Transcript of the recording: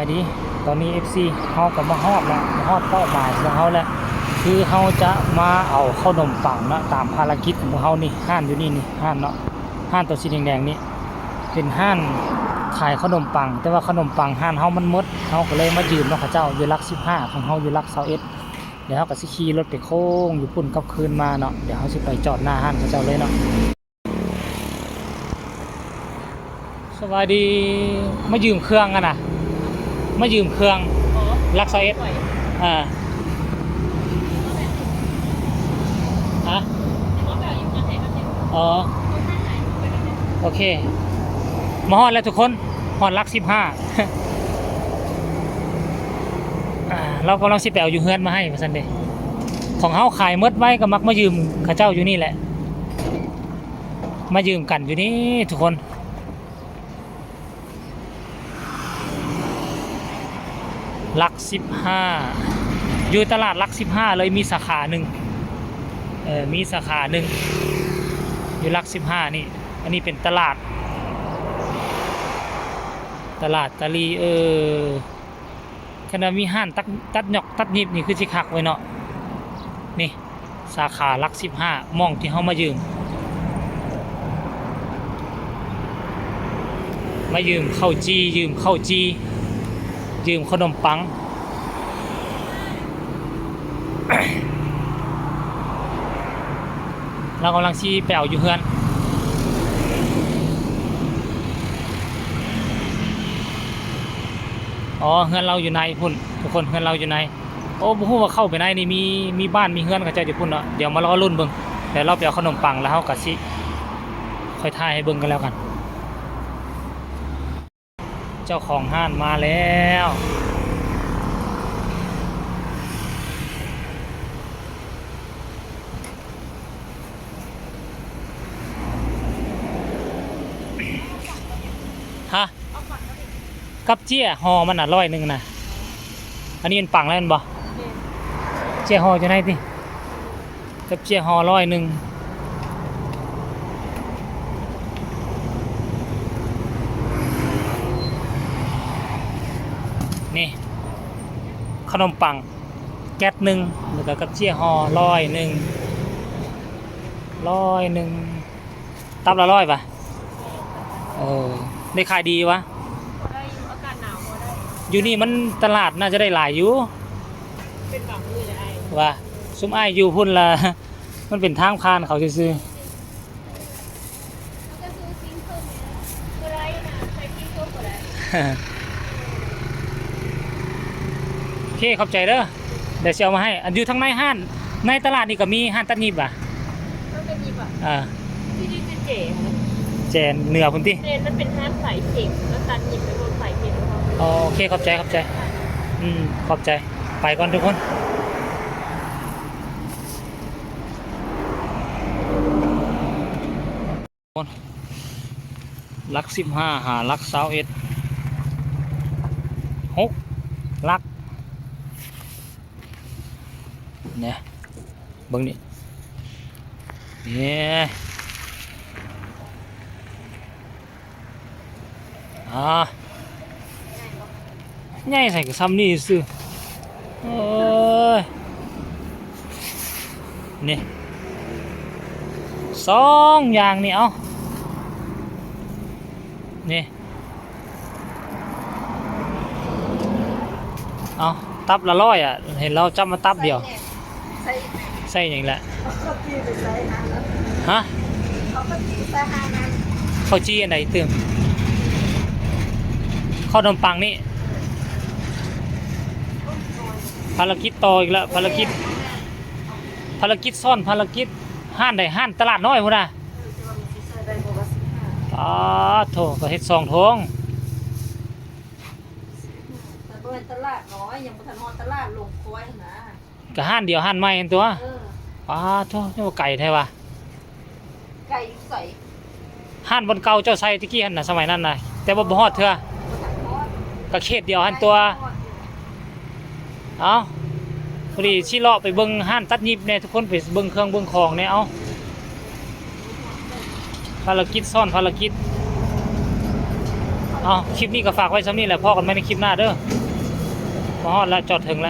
ສະບາຍດີ ຕອນນີ້ ເອັຟຊີ ເຮົາກໍມາຮອດແລ້ວ ມາຮອດເປົ້າໝາຍຂອງເຮົາແລ້ວ ຄືເຮົາຈະມາເອົາເຂົ້າໜົມປັງເນາະ ຕາມພາລະກິດຂອງພວກເຮົານີ້ ຮ້ານຢູ່ນີ້ນີ້ ຮ້ານເນາະ ຮ້ານຕົວສີແດງໆນີ້ ເປັນຮ້ານຂາຍເຂົ້າໜົມປັງ ແຕ່ວ່າເຂົ້າໜົມປັງຮ້ານເຮົາມັນໝົດ ເຮົາກໍເລີຍມາຢືມນຳເຂົາເຈົ້າ ຢູ່ຫຼັກສິບຫ້າ ຂອງເຮົາຢູ່ຫຼັກຊາວເອັດ ແລ້ວເຮົາກໍຊິຂີ່ລົດໄປໂຄ້ງຢູ່ພຸ້ນກັບຄືນມາເນາະ ດຽວເຮົາຊິໄປຈອດໜ້າຮ້ານເຂົາເຈົ້າເລີຍເນາະ. ສະບາຍດີ ມາຢືມເຄື່ອງຫັ້ນນະ ມາຢືມເຄື່ອງ ຫຼັກຊາວເອັດ ເອີ ຮະ ອໍ ໂອເຄ ມາຮອດແລ້ວທຸກຄົນ ຮອດຫຼັກສິບຫ້າ ລາວກຳລັງຊິໄປເອົາຢູ່ເຮືອນມາໃຫ້ວ່າຊັ້ນເດ ຂອງເຮົາຂາຍໝົດໄວ ກໍມັກມາຢືມເຂົາເຈົ້າຢູ່ນີ້ແຫຼະ. ມາຢືມກັນຢູ່ນີ້ທຸກຄົນ ຫຼັກສິບຫ້າ ຢູ່ຕະຫຼາດຫຼັກສິບຫ້າເລີຍ ມີສາຂາໜຶ່ງ ເອີ ມີສາຂາໜຶ່ງ ຢູ່ຫຼັກສິບຫ້ານີ້ ອັນນີ້ເປັນຕະຫຼາດ ຕະຫຼາດຕາລີ ເອີ ຄັນວ່າມີຮ້ານຕັດ ຕັດຫຍອກຕັດຫຍິບນີ້ຄືຊິຄັກເວີຍເນາະ ນີ້ ສາຂາຫຼັກສິບຫ້າ ໝ່ອງທີ່ເຮົາມາຢືມ ມາຢືມເຂົ້າຈີ່ ຢືມເຂົ້າຈີ່ ຢືມເຂົ້າໜົມປັງ ລາວກຳລັງຊິໄປເອົາຢູ່ເຮືອນ ອໍ ເຮືອນລາວຢູ່ໃນພຸ້ນ ທຸກຄົນ ເຮືອນລາວຢູ່ໃນ ໂອ້ ບໍ່ຮູ້ວ່າເຂົ້າໄປໃນນີ້ມີ ມີບ້ານມີເຮືອນເຂົາເຈົ້າຢູ່ພຸ້ນເນາະ ດຽວມາລໍລຸ້ນເບິ່ງ ດຽວລາວໄປເອົາເຂົ້າໜົມປັງ ແລ້ວເຮົາກໍຊິຄ່ອຍຖ່າຍໃຫ້ເບິ່ງກັນແລ້ວກັນ. ເຈົ້າຂອງຮ້ານມາແລ້ວ ຮະ ກັບເຈ້ຍຫໍ່ມັນນະ ຮ້ອຍໜຶ່ງນະ ອັນນີ້ເປັນປັງແລ້ວແມ່ນບໍ່? ເຈ້ຍຫໍ່ຢູ່ໃນຕິ? ກັບເຈ້ຍຫໍ່ຮ້ອຍໜຶ່ງ ນີ້ ເຂົ້າໜົມປັງແກັດໜຶ່ງ ແລ້ວກໍກັບເຈ້ຍຫໍ່ຮ້ອຍໜຶ່ງ ຮ້ອຍໜຶ່ງ ຕັບລະຮ້ອຍຫວາ? ເອີ ໄດ້ຂາຍດີຫວາ? ພໍໄດ້ຢູ່ ອາກາດໜາວພໍໄດ້. ຢູ່ນີ້ມັນຕະຫຼາດໜ້າຈະໄດ້ຫຼາຍຢູ່ ເປັນບາງມື້ແຫຼະອ້າຍ ວ່າ ຊຸມອ້າຍຢູ່ພຸ້ນລະ ມັນເປັນທາງຜ່ານເຂົາຊື່ໆ. ມັນກໍຊື້ຊິ້ງເພີ່ມນີ້ແຫຼະ ບໍ່ໄດ້ນະ ໃສ່ຊິ້ງເພີ່ມບໍ່ໄດ້. ໂອເຄ ຂອບໃຈເດີ ດຽວຊິເອົາມາໃຫ້. ອັນຢູ່ທາງໃນຮ້ານ ໃນຕະຫຼາດນີ້ກໍມີຮ້ານຕັດຫຍິບຫວາ? ຮ້ານຕັດຫຍິບຫວາ? ເອີ ທີ່ນີ້ຄືເຈຫັ້ນນະ ເຈເໜືອພຸ້ນຕິ? ແມ່ນ ມັນເປັນຮ້ານສາຍເສັງ ແລ້ວຕັດຫຍິບແລ້ວລົດສາຍເສັງ. ອໍ ໂອເຄ ຂອບໃຈ ຂອບໃຈ ອືມ ຂອບໃຈ. ໄປກ່ອນທຸກຄົນ. ຫຼັກສິບຫ້າຫາຫຼັກຊາວເອັດ ຫົກຫຼັກ ແນ່ ເບິ່ງນີ້ ແນ່ ອ່າ ໃຫຍ່ໃສ່ກໍຊ່ຳນີ້ຊື່. ໂອ້ຍ ນີ້ ສອງຢ່າງນີ້ ເອົາ ນີ້ ເອົາ ຕັບລະຮ້ອຍອະ ເຫັນລາວຈັບມາຕັບດຽວ ໃສ່ຫຍັງແຫຼະ? ເອົາເຂົ້າຈີ່ໄປໃສ່ຫັ້ນລະ ຮະ? ເອົາເຂົ້າຈີ່ໃສ່ຫັ້ນນະ ເຂົ້າຈີ່ອັນໃດຕື່ມ? ເຂົ້າໜົມປັງນີ້ ພາລະກິດຕໍ່ອີກແລ້ວ ພາລະກິດ ພາລະກິດຊ້ອນພາລະກິດ. ຮ້ານໃດ? ຮ້ານຕະຫຼາດນ້ອຍພຸ້ນນະ. ເອີ ແຕ່ວ່າມັນຊິໃສ່ໄດ້ບໍ່ວ່າສິບຫ້າ? ປາດໂທ້ ກໍເຮັດສອງຖົງ ມັນບໍ່ແມ່ນຕະຫຼາດນ້ອຍ ຍັງບໍ່ທັນຮອດຕະຫຼາດລົງຄ້ອຍຫັ້ນນະ. ກໍຮ້ານດຽວຮ້ານໃໝ່ຫັ້ນຕົວະ. ເອີ ປາດໂທ້ ຍັງວ່າໄກແທ້ຫວາ. ໄກຢູ່ໃສ? ຮ້ານບ່ອນເກົ່າເຈົ້າໃສ່ຕະກີ້ຫັ້ນນະ ສະໄໝນັ້ນນະ ແຕ່ວ່າບໍ່ຮອດເທື່ອ. ບໍ່ທັນຮອດ ກໍເຂດດຽວຫັ້ນຕົວະ. ເອົ້າ ພໍດີຊິເລາະໄປເບິ່ງຮ້ານຕັດຫຍິບແດ່ ທຸກຄົນໄປເບິ່ງເຄື່ອງເບິ່ງຂອງແດ່. ເອົ້າ ພາລະກິດຊ້ອນພາລະກິດ. ເຂົາ ເອົາ ຄລິບນີ້ກໍຝາກໄວ້ຊ່ຳນີ້ແຫຼະ ພໍ້ກັນໃໝ່ໃນຄລິບໜ້າເດີ. ມາຮອດແລ້ວ ຈອດເຖິງແລ້ວ.